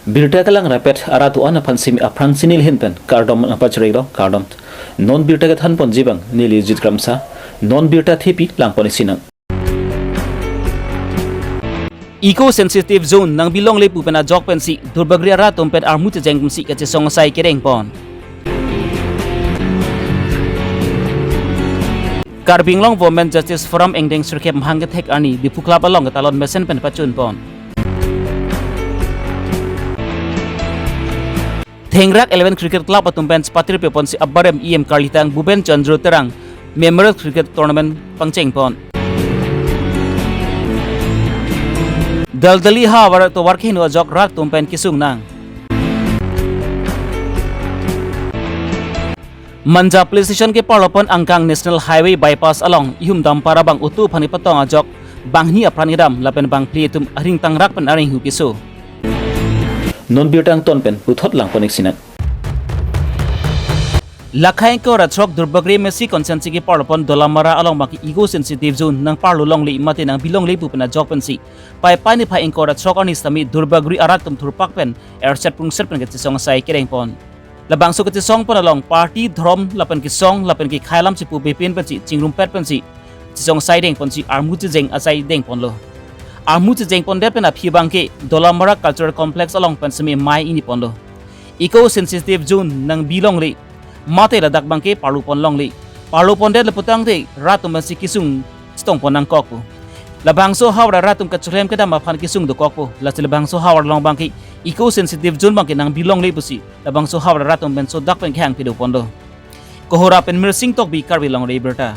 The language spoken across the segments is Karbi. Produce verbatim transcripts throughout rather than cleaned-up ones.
Birta kelang rapet arat do-an aphan simi aphrang si neli ahin pen kardom nangpachirilo, kardom. Non birta kethan ponji abang neli Jit Kramsa, non birta thepi lang pon isi nang. Eco Sensitive Zone nangbi longle pu pen ajok pensi Duarbagori arat atum pen armu chejeng pensi kachesong asai kereng pon. Karbi Anglong Women Justice Forum ingdeng sirkep mahang kethek arni Diphu Club along ketalon mesen pen pachun pon. Thengrak Eleven Cricket Club atum pen chepatir pe ponsi abarem E M karlitang Bhupen Chandra Terang Memorial Cricket Tournament pangcheng pon. Daldali havar tovar kehingno ajok rat atum pen kesung nang. Manja Police Station keparlo pon angkang National Highway Bypass along ihum dampar abang auto aphan kepatong ajok banghini apran kedam lapen bangphli atum aring tangrak pen aring hu piso. Non birta angton pen puthot lang pon isi nang. Lakhai ingkoi ra throk Duarbagori M A C constituency keparlo pon Dolamara along abangke Eco Sensitive Zone nangparlo longle mate nangbi longle pu pen ajok pensi Paipai niphai ingkoi ra throk arni sitame Duarbagori arat atum thurpak pen erset prungset pen kachesong asai kereng pon. Labangso kachesong pon along party, dhorom lapen kesong lapen kekhai alam chepu bepin pensi chingrumpet pensi chesong asai deng ponsi armu chejeng asai deng ponlo. Armu chejeng pondet pen aphi abangke Dolamara Cultural Complex along pen semi mai ingni ponlo. Eco Sensitive Zone nangbi longle mate ladak abangke parlo pon longle. Parlo pondet le putangte rat atum pensi kesung chetong pon nangkok pu. Labangso havar rat atum kacholem kedam aphan kesung dokok pu. Lasi labangso havar along abangke Eco Sensitive Zone abangke nangbi longle pusi labangso havar rat atum pen sodak pen kehang pido ponlo. Kohora pen Mirsing Tokbi, Karbi Longri Abirta.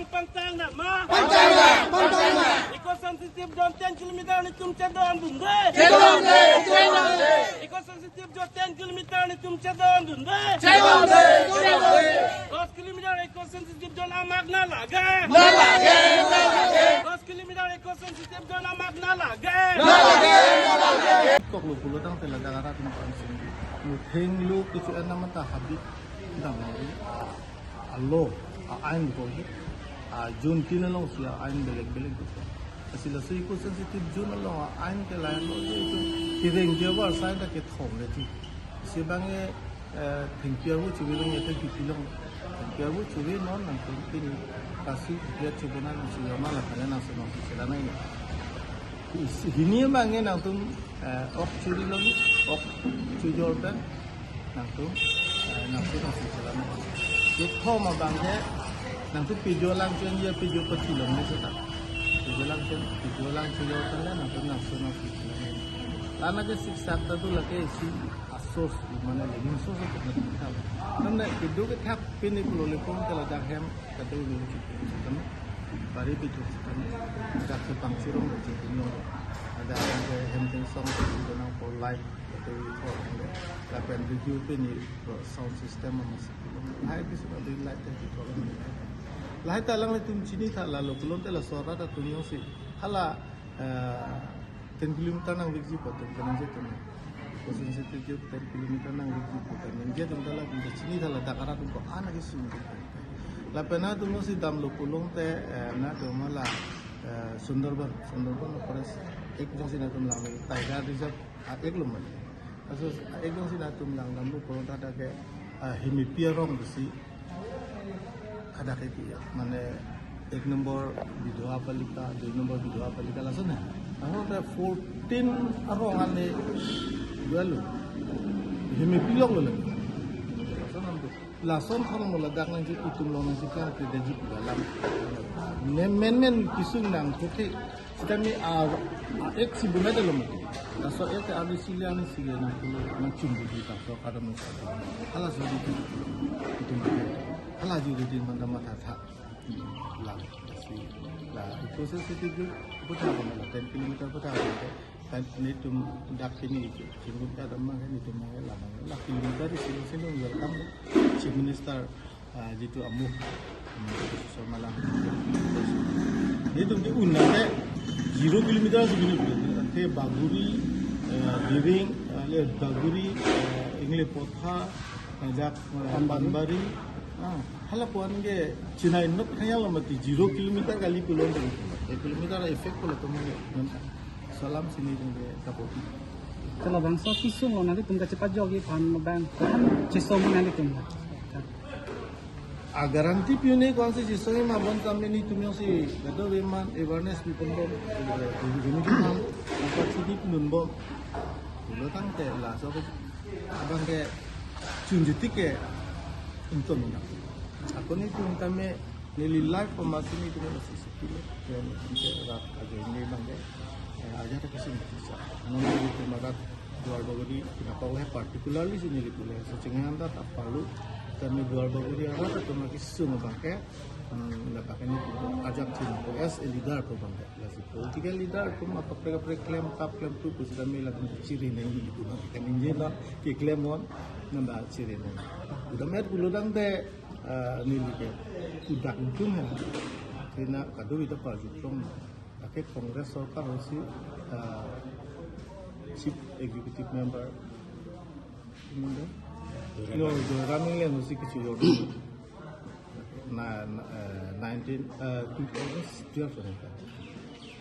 Pangchang nang ma? Pangchang nang, pangchang nang. Eco Sensitive Zone ten kilometer netum chedondunde. Chedonde, chedonde. Eco Sensitive Zone ten kilometer netum chedondunde. Chedonde, chedonde. Dos kilometer Eco Sensitive Zone amak na lage. Na lage, na lage. Dos kilometer Eco Sensitive Zone amak na lage. Na lage, na lage. Koklo pulo tangte ladak arat atum pensi, lo thenglo kecho-en amat ta habit dam lo. A law, a-ain ko hi, a zone tin alongsi a-ain belek belek do. Lasi laso Eco Sensitive Zone along a-ain ke lain lo, je itu kereng je var sai ta kethom le ti. Si abangke, eh, thengpi arvo chuve abangke thengpi pilong. Thengpi arvo chuve non nangtum pini kasu dia chubona nangsi yama la kanya nangsi nangsi sila nai. Hini abangke nangtum, eh, ok churi lagi, ok chujor pen nangtum, eh, nangtum nangtum selam. Kethom abangke nangtum pijo lang chen ya pijo pachilong ni seta. Pijo lang chen, pijo lang chujor pen nangtum nangtum nangtum selam. Karena ke siksa ta tu lake isi asos, mane living source of income. Namne kedo kethak pini pulo le pon kala dak hem kado ni chitin. Bari bitu kan, dak si pangchirong chitin no. Ada ada hem tin song chitin no for life, kado for lapen video pini sound system masih. Lahai ke sudah di light tadi kalau. Lahai ta alanglitum chinitha lalo kulon te laso arat atum jongsi hala, eh, ten kilometer nangvekji pu atum kenangji atum. Eco Sensitive Zone ten kilometer nangvekji pu atum nangji atum ta latum ta chinitha ladak arat atum ko-an ke sung. Lapen atum jongsi damlo pulote, eh, nangtum hala, eh, Sundarban, Sundarban forest ek jongsi nangtum lang, Tiger Reserve a-ek lo mati. Kaso ek jongsi nangtum langdamlo pulote hadak ke, ah, Hemipi arong pusi hadak ke pi ya. Mane ek nombor Bidhoa Palika, dui nombor Bidhoa Palika lason ya. Lason ta fourteen arong ane dua lo. Hemipi along lo lagi. Lason nangtum. Lason thang mo ladak nangji itum along nangji klar ke daji pu alam. Ne men men kesung nang kote. Sitame a, a-ek si bunai dalo mati. Laso ek a-ek si le ani si le nangtum nangchumbu di ta so kada mo sa. Hala so di itum. Hala ji di man da matha tha. La, si, la, Eco Sensitive Zone, putha ko la, ten kilometer putha ko. Kan netum dak pini, kilometer dam ma netum ma la, la, kilometer isi, isi nung welcome Chief Minister, ah, jitu amu, hmm, Sharma lang. Netum di unna ke zero kilometer si bini, ke Baguri, eh, Diring, eh, le Baguri, eh, Ingle Potha, eh, dak, eh, Panbari. Ah, hala puan ke Chennai nok kaya lo mati zero kilometer kali pulo, ek kilometer effect pulo to mane. Salam sini tung ke kapo. Kalau bangso kisung lo nanglitum kachepajokji aphan bang, kan chesong nanglitum. A guarantee pi-un-e ko-ansi chesongji ma, bonta nelitum jongsi kadokave amen awareness piponbom, eh, community amen, apa chidi pinunbom. Pulo tangte laso abang ke chunjutik ke untung na. Ako nelitum tame neli life ko masi nelitum ke sisi kilo. Yang ke rat aja ini bang ke, eh, aja tak kesini sisa. Nelitum arat Duar Bagori, kenapa oleh particularly si nelitum le. Secenghan ta tak perlu. Tame Duar Bagori arat atum kisung bang ke, hmm, dapat ini ajak sini ko as a leader ko bang ke. Lasi political leader atum apa kaprek kaprek klem tap klem tu, pusitame latum chiri nangji, itum kan injin la keklem non, namba chiri nang. Udah met pulo tangte, eh, neli ke udah untung ya. Karena kado kita pajutong. Lake Congress sorkar hosi, eh, Chief Executive Member, no, Tuliram Ronghang hosi kechojor. Na, na, eh, nineteen, eh, two thousand twelve na.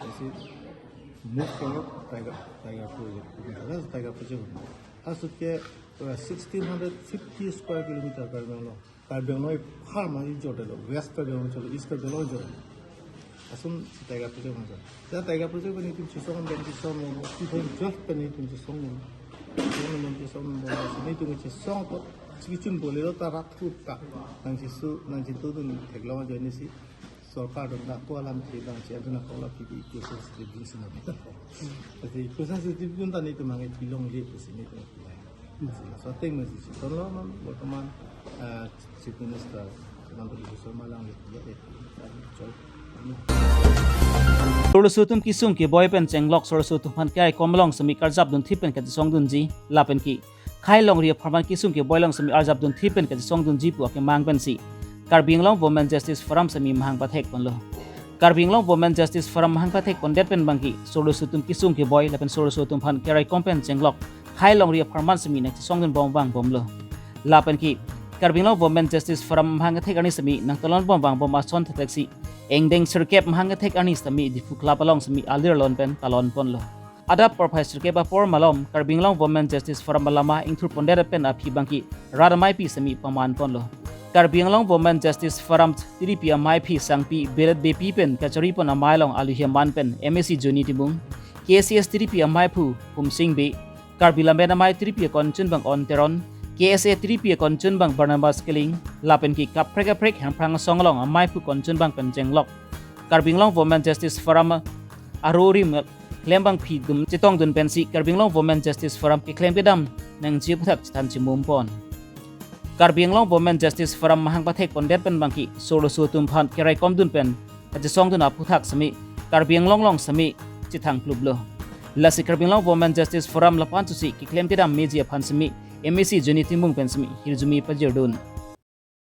Lasi move forward Tiger, Tiger Project. That's Tiger Project. Asut ke, eh, sixteen hundred fifty square kilometer Karbi Anglong. Karbi Anglong aphan ma jordet lo, West Karbi Anglong cholo, East Karbi Anglong jordet. Ason si Tiger Project ma jordet. Tiger Project pen itum chesong, pen chesong, two thousand twelve pen itum chesong. Chesong, pen chesong, pen chesong, itum chesong to, si chun bole lo ta rat thu ta. Nangchesu, nangchetudun theklong ajoine si sorkar atum ta ko alam si bang si aduna ko la pipi ko sa si bin sina. Jadi ko sa si bin ta nelitum mangai pilong le ko si nelitum. Lasi ateng masi si tonlo non, bortoman, eh, Chief Minister Himanta Biswa Sarma alangli ya, eh, chol. Solo Sotum kisung keboi pen chenglok Solo Sotum aphan keraikom along semi karjap dunthip pen kachesong dunji lapen ke khei longri apharman kisung keboi along semi arjap dunthip pen kachesong dunji pu akemang pensi Karbi Anglong Women Justice Forum semi mahang pathek ponlo. Karbi Anglong Women Justice Forum mahang pathek pondet pen bangke Solo Sotum kisung keboi lapen Solo Sotum aphan keraikom pen chenglok khei longri apharman semi nangchesong dunbom vangbomlo. Lapen ke Karbi Anglong Women Justice Forum mahang kethek arni semi nangtalonbom vangbom ason thetheksi engdeng sirkep mahang kethek arni semi Diphu Club along semi alir lon pen talon ponlo. Adap porphai sirkep apor malom Karbi Anglong Women Justice Forum alama ingthur pondet pen aphi bangke rat ameipi semi paman ponlo. Karbi Anglong Women Justice Forum tiripi ameipi Sangpi Beret Beypi pen kachari pon amei along aluhi aman pen M A C Johnny Timung, K S A S tiripi ameiphu Humsing Bey, Karbi Lammet Amei tiripi akon chunbang On Teron, K S A tiripi akon chunbang Barnabas Killing, lapen ke kaprek kaprek Hemprang asong along ameiphu kon chunbang pen chenglok Karbi Anglong Women Justice Forum arorim klembangpi atum chetongdun pensi Karbi Anglong Women Justice Forum keklem kedam nangji aputhak chethan chimum pon. Karbi Anglong Women Justice Forum mahang pathek pondet pen bangke Solo Sotum aphan keraikom dun pen kachesong dun aputhak semi Karbi Anglong along semi chethang kluplo. Lasi Karbi Anglong Women Justice Forum lapu-an susi keklem kedam meji aphan semi M A C Johnny Timung pen semi hirjume pajirdun.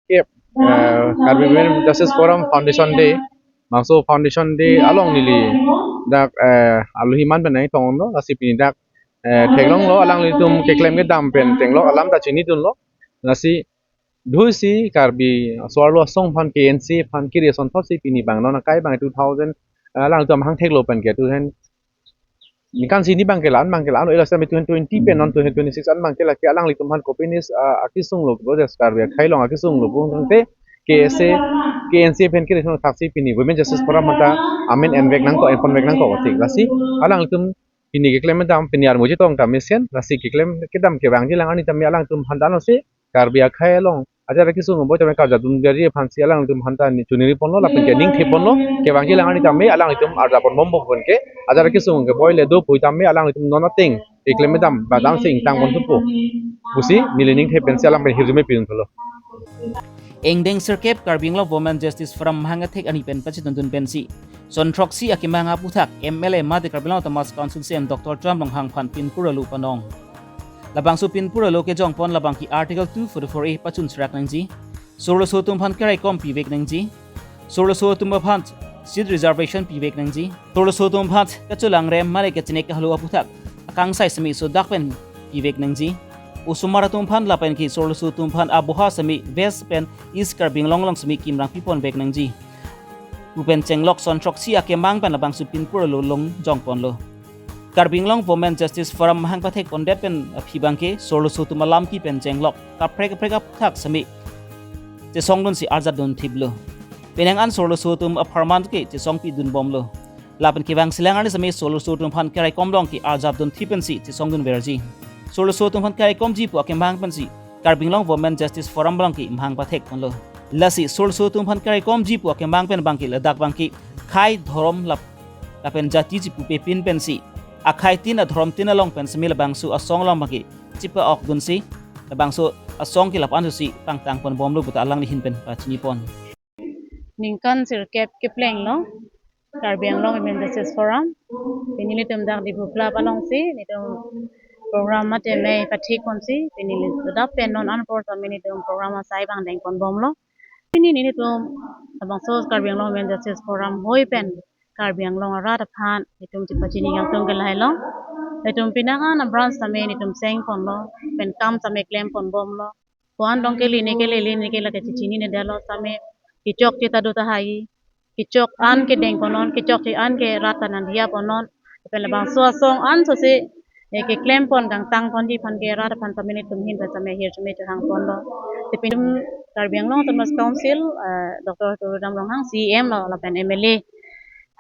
Kep, eh, Karbi Women Justice Forum Foundation Day, bangso Foundation Day along neli dak, eh, aluhi aman pen nangtonglo, lasi pini dak, eh, theklonglo alanglitum keklem kedam pen chenglok alam ta chinidunlo, lasi dusi Karbi so-arlo asong aphan K N C aphan kiri asonthotsi pini bang non akai bang two thousand, eh, alangtum hangtheklo pen ke two thousand ningkan sini bang ke la-an bang ke la-an elo sami twenty twenty pen non twenty twenty-six an bang ke lake alanglitum aphan kopinis, ah, akisung lo, Brothers Karbi akhei along akisung lo, bung tangte K S A, K N C pen kiri asonthotsi pini Women Justice Forum mata amen envek nangkok, enponvek nangkok, thik lasi alanglitum pini keklem kedam, pini armu chetong ta mesen, lasi keklem kedam kevangji alang arni tame alangtum aphan ta ansi Karbi akhei along ajat akisung boi tame karjap dunji aphansi alangtum aphan ta neli choningri ponlo lapen ke ningthe ponlo, kevangji alang arni tame alanglitum arjap ponbompo pen ke ajat akisung keboi le do pu tame alanglitum non ateng keklem kedam badam si ingtang pon thupo pusi neli ningthe pensi alang pen hirjume pidun thulo. Engdeng sirkep Karbi Anglong Women Justice Forum mahang kethek arni pen pachitundun pensi son throksi akemang aputhak M L A mate Karbi Anglong Autonomous Council C E M Doctor Tuliram Ronghang aphan pinpur alo panong. Labangso pinpur alo kejongpon labangke Article two forty-four A pachun serak nangji, Solo Sotum aphan keraikom pivek nangji, Solo Sotum aphan seat reservation pivek nangji, Solo Sotum aphan kachelang rem mare kachenek kahalo aputhak akangsai semi sodak pen pivek nangji, osomar atum aphan lapen ke Solo Sotum aphan aboha semi West pen East Karbi Anglong along semi kimrang piponvek nangji pu pen chenglok son throksi akemang pen labangso pinpur alo long jongponlo. Karbi Anglong Women Justice Forum mahang pathek pondet pen aphi abangke sorloso atum alamki pen chenglok kaprek kaprek aphuthak seme chesongdunsi arjapdun thiplo. Penang an sorloso atum apharman ke chesongpidun bomlo. Lapen kevang silang arni seme sorloso atum aphan keraikom along ke arjapdun thip pensi chesongdun verji. Sorloso atum aphan keraikomji pu akemang pensi Karbi Anglong Women Justice Forum abangke mahang pathek ponlo. Lasi sorloso atum aphan keraikomji pu akemang pen abangke ladak abangke khei dhorom lap lapen jati chipupe pin pensi akhei tin adhorom tin along pen seme labangso asong along abangke chipa-okdunsi labangso asong ke lapu-an si pangtang pon bomlo puta alangli ahin pen pachini pon. Ningkan sirkep kepleng lo Karbi Anglong Women Justice Forum. Pini nelitum dak Diphu Club alongsi nelitum program mate mei pathek ponsi pini neli ladak pen non an apor tame nelitum program asai abang deng pon bomlo. Pini nelitum labangso Karbi Anglong Women Justice Forum hoi pen Karbi Anglong arat aphan nelitum chepachini kangtung ke lahai lo. Nelitum penang an a-branch tame nelitum seng ponlo, pen kam tame klem pon bomlo. Ko-an dong ke line ke lele ne ke lake chechinine detlo tame kechokche ta do tahai. Kechok an kedeng pon non, kechokche an ke rat ta nangdiya pon non. Pen labangso asong an sose, eh, keklem pon kangtang ponji aphan ke rat aphan tame nelitum ahin pen tame hirjume chehang ponlo. Te pini nelitum Karbi Anglong Autonomous Council, eh, Doctor Tuliram Ronghang C E M lo lapen M L A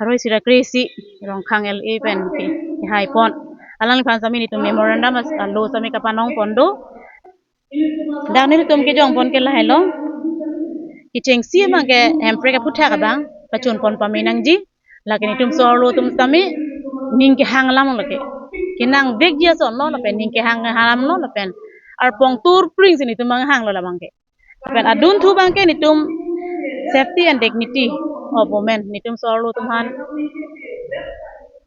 haroi sira kre-isi Rongkhang L A pen ke, kehai pon. Alangliphan tame nelitum memorandum as, alo tame kapanong pon do. Dak nelitum kejong pon ke lahai lo. Kechengsi abangke Hemprek aphuthak abang pachun pon pame nangji. Lake nelitum sorlo atum tame ning kehang alam lake. Kenangvekji ason lo lapen ning kehang alam lo lapen arpong tur pring si nelitum abang hanglo labangke. Lapen adunthu abangke nelitum safety and dignity of women, nelitum sorlo atum aphan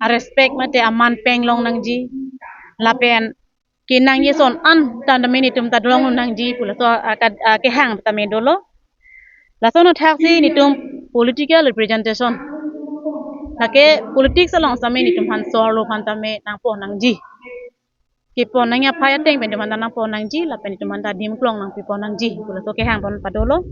a-respect mate aman peng long nangji. Lapen kenangji ason an tame nelitum ta dolong nangji pu laso aka-, akehang tame dolo. Lason athaksi nelitum political representation, lake politics along tame nelitum aphan sorlo aphan tame nangpon nangji. Kepon nangji aphai ateng pen nelitum aphan ta nangpon nangji lapen nelitum aphan ta adim klong nangpipon nangji pu laso kehang pon padolo.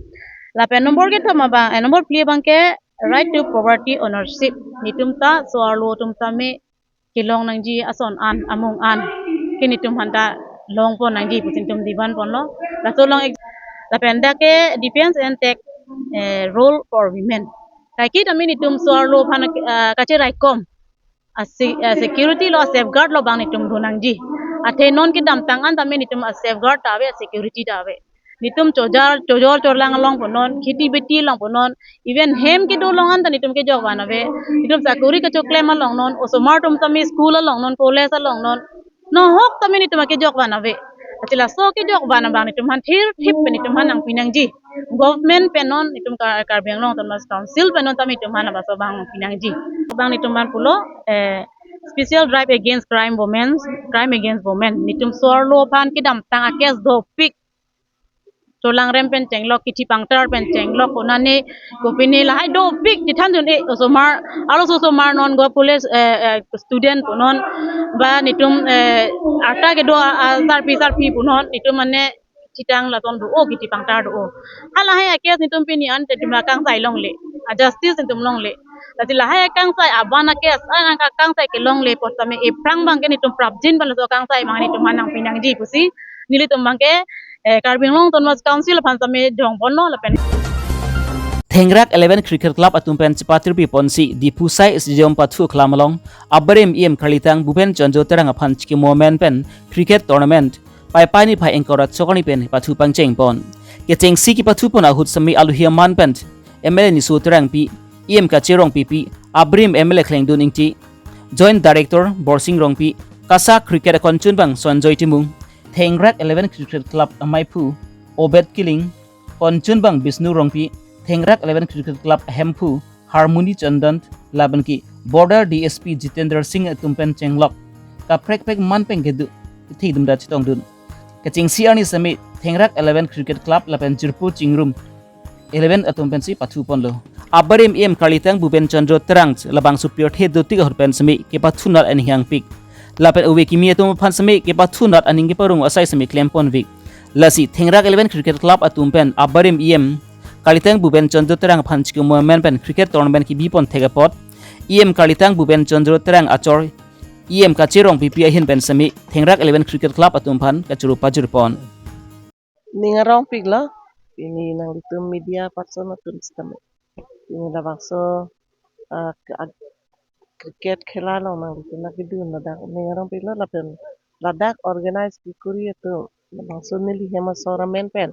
Lapen nombor kethom abang, eh, nombor phli abangke right to property ownership. Nelitum ta sorlo atum tame kelong nangji ason an, amung an ke nelitum aphan ta longpon nangji pusi nelitum demand ponlo. Laso along ek-, lapen dak ke defense and tech, eh, role for women. Kaike tame nelitum sorlo aphan, eh, kacheraikom a-se-, a-security lo, a-safeguard lo abang nelitum do nangji. Athe non kedamtang an tame nelitum a-safeguard ta ave, a-security ta ave. Nelitum chojar, chojor chorlang along punon, kheti beti along punon, even hem kedo along an ta nelitum kejok van ave. Nelitum sakori kachoklem along non, osomar atum tame school along non, college along non, nohok tame nelitum akejok van ave. Lasi laso kejok van abang nelitum aphan thirthip pen nelitum aphan nangpi nangji. Government pen non nelitum Ka-, Karbi Anglong Autonomous Council pen non tame nelitum aphan laso abang nangpi nangji. Abang nelitum aphan pulo, eh, special drive against crime women, crime against women. Nelitum sorlo aphan kedamtang a-case dopik. Cholangrem pen chenglok, kithi pangtar pen chenglok, konane kopine lahai dopik chethandun-e, osomar, arloso osomar non go college, eh, eh, student punon, ba nelitum, eh, arta kedo a, a, sarpi sarpi punon, nelitum mane chitang laton do-o, kithi pangtar do-o. Halahai a-case nelitum pini an te nelitum akangsai longle, a-justice nelitum longle. Lasi lahai akangsai aban a-case an akangsai kelongle apot tame ephrang abangke nelitum prapjin pen laso akangsai abang nelitum aphan nangpi nangji pusi nelitum abangke, eh, Karbi Anglong Autonomous Council aphan tame jong ponlo lapen. Thengrak Eleven Cricket Club atum pen chepatirpi ponsi Diphu sai stadium pathu aklam along abarim E M kalitang Bhupen Chandra Terang aphan chikimo amen pen cricket tournament Paipai niphai ingkoi ra chok arni pen pathu pangcheng pon. Kechengsi kepathu pon ahut seme alohi aman pen M L A Niso Terangpi, E M Kache Rongpipi, abarim M L A Khlengdun Ingti, Joint Director Borsing Rongpi, KASA Cricket akonchun abang Sonjoy Timung, Thengrak Eleven Cricket Club amaiphu Obed Killing, konchun abang Bisnu Rongpi, Thengrak Eleven Cricket Club ahemphu Harmony Chandan, labanki Border D S P Jitendra Singh atum pen chenglok kaprek prek man pen kedo kethedum da chetongdun. Kechengsi arni seme Thengrak Eleven Cricket Club lapen Jirpo Chingrum Eleven atum pensi pathu ponlo. Abarim E M kalitang Bhupen Chandra Terang labangso pirthe dotik ahut pen seme kepathu nat aning hangpik. Lapen ove kimi atum aphan seme kepathu nat aning keparong asai seme klem ponvik. Lasi Thengrak Eleven Cricket Club atum pen abarim E M kalitang Bhupen Chandra Terang aphan chikimo amen pen cricket tournament kebi pon thek apot, E M kalitang Bhupen Chandra Terang achor E M Kache Rongpipi ahin pen semi Thengrak Eleven Cricket Club atum aphan kachoro pajirpon. Ning arongpiklo, pini nanglitum media person atum sitame. Pini labangso, ah, ke-, ag-, cricket khela along nanglitum nangkedun ladak ning arongpiklo lapen ladak organize kekuri atum labangso neli hem asor amen pen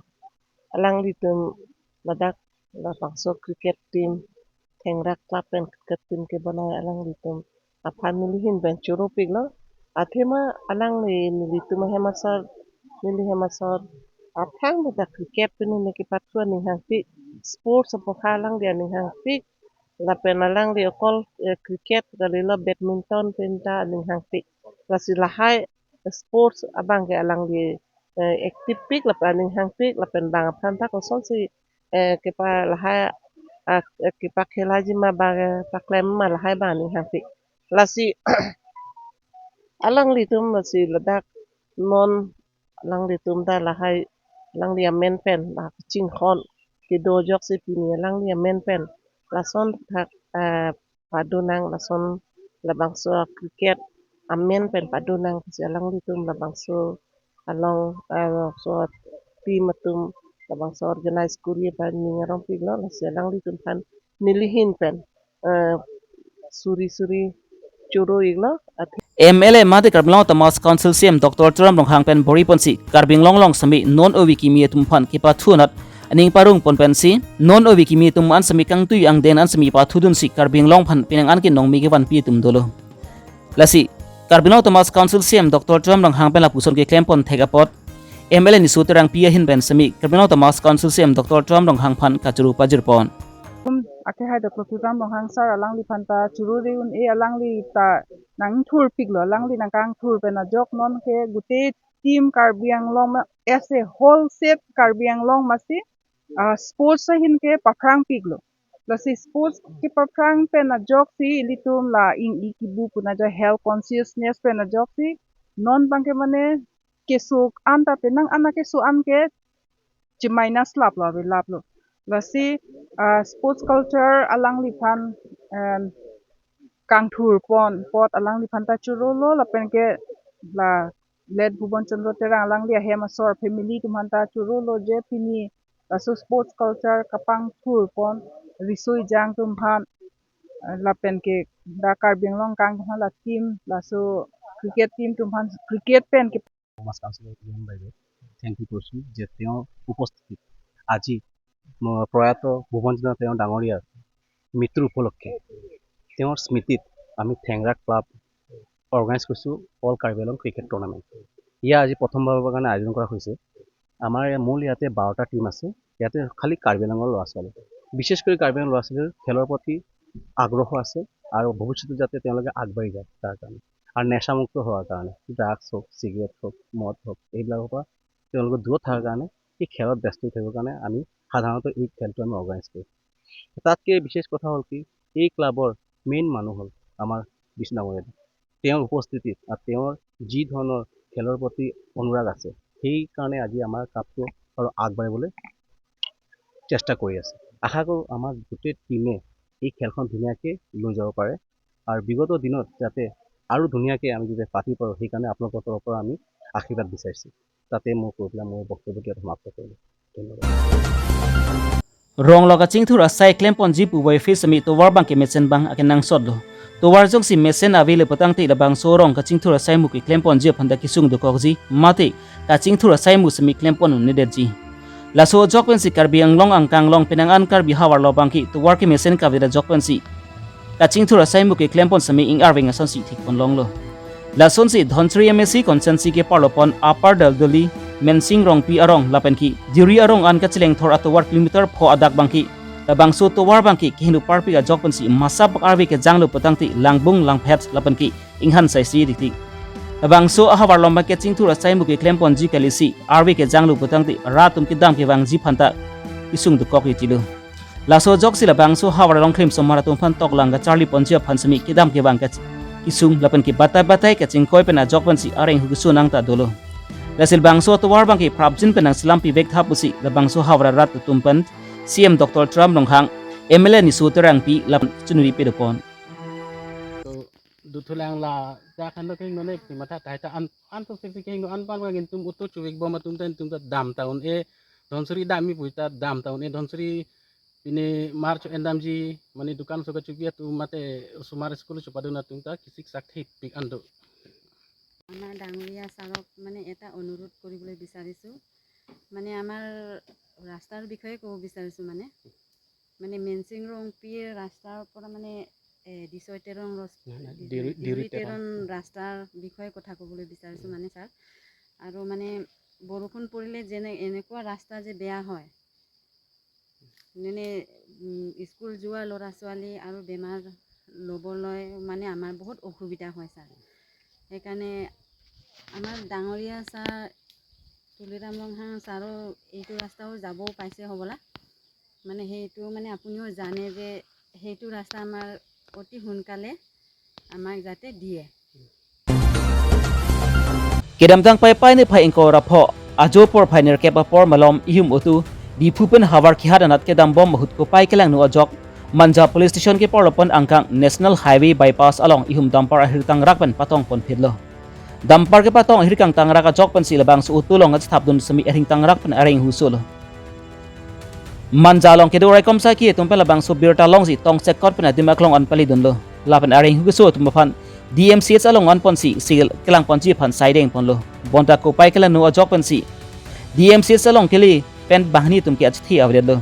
alanglitum ladak labangso cricket team Thengrak Club pen cricket team kebonai alanglitum aphan neli ahin pen choropiklo. Athema alangli nelitum ahem asor, neli hem asor aphan ladak cricket pen neli kepathu aning hangpik, sports aphan alangli aning hangpik, lapen alangli okol, eh, cricket kalilo badminton pen ta aning hangpik. Lasi lahai sports abang ke alangli, eh, active pik lapen aning hangpik lapen bang aphan ta kosonsi, eh, kepa lahai, ah, eh, kepakhelaji ma bang, eh, paklem ma lahai bang aning hangpik. Lasi alanglitum lasi ladak non alanglitum ta lahai alangli amen pen la kachinghon kedo ajoksi pini alangli amen pen lason thak, eh, padonang lason labangso cricket amen pen padonang si alanglitum labangso along, eh, so team atum labangso organize kuri aphan ning arongpiklo lasi alanglitum aphan neli ahin pen, eh, suri suri choro-iklo. Athe M L A mate Karbi Anglong Autonomous Council C E M Doctor Tuliram Ronghang pen bor-iponsi Karbi Anglong along semi non ove kimi atum aphan kepathu anat aning parongpon pensi non ove kimi atum an semi kangtui angdeng an semi pathudunsi Karbi Anglong aphan penang an ke nongmi kevanpi atum dolo. Lasi Karbi Anglong Autonomous Council C E M Doctor Tuliram Ronghang pen lapuson keklempon thek apot M L A Niso Terangpi ahin pen semi Karbi Anglong Autonomous Council C E M Doctor Tuliram Ronghang aphan kachoro pajirpon. Akhai Doctor Tuliram Ronghang sir alangliphan ta choro-re un-e, alangli ta nangthurpiklo, alangli nangkangthur pen ajok non ke gute team Karbi Anglong ma, as a whole set Karbi Anglong masi, ah, sports ahin ke paphrangpiklo. Lasi sports kepaphrang pen ajoksi ilitum la ing-i kibu puna jo health consciousness pen ajoksi non abang ke mane keso an ta penang an akeso an ke chimai na slaplo, avi laplo. Lasi, ah, sports culture alangliphan, em, kangthurpon apot alangliphan ta chorolo lapen ke la late Bhuban Chandra Terang alangli ahem asor family atum aphan ta chorolo je pini laso sports culture kapangthurpon riso ejang atum aphan, eh, lapen ke dak Karbi Anglong kang atum aphan la team laso cricket team atum aphan cricket pen ke Autonomous Council of Indian বাইদেউ thank you কৈছোঁ যে তেওঁৰ উপস্থিতিত আজি ম-, প্ৰয়াত ভূৱন সিনহা তেওঁ ডাঙৰীয়াৰ মৃত্যুৰ উপলক্ষে তেওঁৰ স্মৃতিত আমি থেংৰা ক্লাব অৰ্গেনাইজ কৰিছোঁ অল কাৰ্বি আংলং ক্ৰিকেট টুৰ্ণামেণ্ট। ইয়াৰ আজি প্ৰথমবাৰৰ কাৰণে আয়োজন কৰা হৈছে। আমাৰ ইয়াৰ মূল ইয়াতে বাৰটা টীম আছে। ইয়াতে খালি কাৰ্বি আংলঙৰ ল'ৰা ছোৱালী, বিশেষ কৰি কাৰ্বি আংলঙৰ ল'ৰা ছোৱালীৰ খেলৰ প্ৰতি আগ্ৰহ আছে আৰু ভৱিষ্যতে যাতে তেওঁলোকে আগবাঢ়ি যায় তাৰ কাৰণে। আৰু নেচামুক্ত হোৱাৰ কাৰণে, ড্ৰাগছ হওক, চিগাৰেট হওক, মদ হওক, এইবিলাকৰ পৰা তেওঁলোকে দূৰত থকাৰ কাৰণে এই খেলত ব্যস্ত হৈ থাকিবৰ কাৰণে আমি সাধাৰণতে এই খেলটো আমি অৰ্গেনাইজ কৰোঁ। তাতকৈ বিশেষ কথা হ'ল কি, এই ক্লাবৰ মেইন মানুহ হ'ল আমাৰ বিষ্ণু ডাঙৰীয়া। তেওঁৰ উপস্থিতিত আৰু তেওঁৰ যি ধৰণৰ খেলৰ প্ৰতি অনুৰাগ আছে, সেইকাৰণে আজি আমাৰ ক্লাবটো আৰু আগবাঢ়িবলৈ চেষ্টা কৰি আছে। আশা কৰোঁ আমাৰ গোটেই টীমে এই খেলখন ধুনীয়াকৈ লৈ যাব পাৰে আৰু বিগত দিনত যাতে আৰু ধুনীয়াকৈ আমি যাতে পাতি পাৰোঁ, সেইকাৰণে আপোনালোকৰ তৰফৰ পৰা আমি আশীৰ্বাদ বিচাৰিছোঁ। তাতে মোৰ কৈ পেলাই মোৰ বক্তব্যটি ইয়াত সমাপ্ত কৰিলোঁ। ধন্যবাদ। Rong lo kachingthur asai klemponji pu wai phis semi tovar abang ke mesen abang akenangsotlo. Tovar jongsi mesen ave le putangte labangso rong kachingthur asai mu ke klemponji aphan ta kesung dokokji mate kachingthur asai mu semi klempon un-edetji. Laso ajok pensi Karbi Anglong angkang along penang an Karbi havar lo abang ke tovar kemesen kave ajok pensi kachingthur asai mu ke klempon semi ing arveng asonsi thikpon longlo. Lasonsi Dhansiri M A C constituency ke parlopon Upper Daldali, Mensing Rongpi arong lapen ke Diri arong an kachelengthor atovar kilometer pho adak abang ke labangso tovar abang ke kehingno parpik ajok pensi masa bak arve kejanglo putangte langbung langphet lapen ke inghan saisi riti. Labangso ahavar along abang ke kachingthur asai mu ke klemponji kalisi arve kejanglo putangte rat atum kedam kevangji aphan ta kesung dokok ritilo. Laso ajoksi labangso havar along klim somar atum aphan toklang kacharliponji aphan semi kedam kevang ke kesung lapen ke batai batai kachingkoi pen ajok pensi areng hu keso nang ta dolo. Lasi labangso atovar abang ke prapjin pen nangselam pivek tha pusi labangso havar arat atum pen C M Doctor Tuliram Ronghang, M L A Niso Terangpi lapen chunri pedopon. Thulang la ja khan do kehingno ne pini matha tahai ta an an to sik kehingno an pan wang intum auto chuvik bom atum ta intum ta dam ta un-e, Dhansiri dam mi pui ta dam ta un-e, Dhansiri pini mar cho endamji mane dukan so kachupi atum mate osomar school chupadun atum ta kisik sak thepik an do. আমাৰ ডাঙৰীয়া ছাৰক মানে এটা অনুৰোধ কৰিবলৈ বিচাৰিছোঁ, মানে আমাৰ ৰাস্তাৰ বিষয়ে ক'ব বিচাৰিছোঁ। মানে মানে মেনচিং ৰংপিৰ ৰাস্তাৰ পৰা মানে এ, ডিচৈ তেৰং ৰচ- নাই, নাই, ডিচৈ- ডিচৈ ডিচৈ তেৰং। তেৰং ৰাস্তাৰ বিষয়ে কথা ক'বলৈ বিচাৰিছোঁ। উম। মানে ছাৰ, আৰু মানে বৰষুণ পৰিলে যেনে এনেকুৱা ৰাস্তা যে বেয়া হয়, মানে উম, স্কুল যোৱা ল'ৰা ছোৱালী আৰু বেমাৰ ল'বলৈ মানে আমাৰ বহুত অসুবিধা হয় ছাৰ। সেইকাৰণে আমাৰ ডাঙৰীয়া ছাৰ তুলিৰাম ৰংহাং ছাৰো এইটো ৰাস্তাও যাব পাইছে হ'বলা। মানে সেইটো মানে আপুনিও জানে যে সেইটো ৰাস্তা আমাৰ অতি সোনকালে আমাক যাতে দিয়ে। Kedamtang Paipai niphai ingkoi ra pho, ajo porphai nerkep apor malom ihum auto Diphu pen Howraghat anat kedam bom ahut Kopai kelangno ajok Manja Police Station keparlo pen angkang National Highway Bypass along ihum dumper ahirtangrak pen patong ponphitlo. Dumper kepatong ahirtangrak ajok pensi labangso auto along kachethapdun semi ahirtangrak pen areng husolo. Manja along kedo raikom saiki atum pen labangso birta longsi tongsekot pen adim aklong an palidunlo. Lapen areng hukeso atum aphan D M C H along an ponsi sil kelang ponji aphan saideng ponlo. Bonta Kopai kelangno ajok pensi D M C H along kele pen banghini atum ke achithi avedetlo.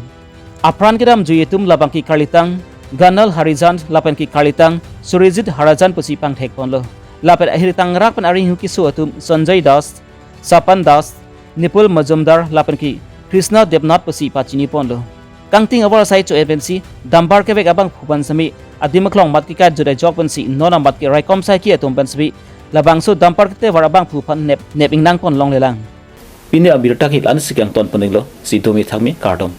Apran kedamjui atum labang ke karlitang Ganal Harijan lapen ke karlitang Surijit Harijan pusi pangthek ponlo. Lapen ahirtangrak pen areng hukeso atum Sanjay Das, Sapan Das, Nipul Majumdar lapen ke Krishna Debnath pusi pachini ponlo. Kangting avar asai cho pensi dumper kevek abangphu aphan semi adim aklong mat kekai jodai jok pensi non amat ke raikom saiki atum pen semi labangso dumper ketevar abangphu aphan nep nep ingnang pon longlelang. Pini abirta ke la-ansi kangton pon-iklo, si domi thakmi kardom.